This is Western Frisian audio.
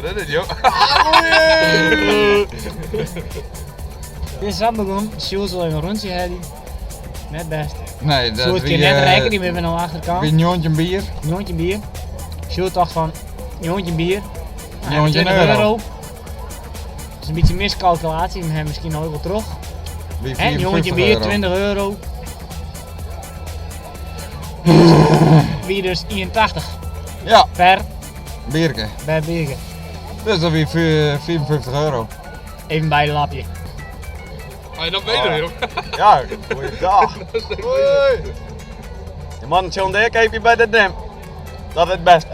Wat is dit, joh? Dit is sa begûn. Sjoerd sil even in rûntsje helje. Net bêst. Nee, dat Sjoerd wie, kin net eh, rekkenje, we binne oan de achterkant. Wie 19 bier. 19 bier. Sjoerd tocht fan 19 bier. Nou, 19 20 euro. euro. Dat is in bytsje miskalkulaasje, we hawwe miskien noch wol troch. Wie Hè, 54 19 bier, euro. 20 euro. Wie dus 81 Ja, per, bierke. per bierke. Dus dat wie 54 euro. Even bij de lapje. Hey, dat weet je, joh. Ja, goeiedag. Hoi. De man John Deere keep je bij de dam. Dat is het beste.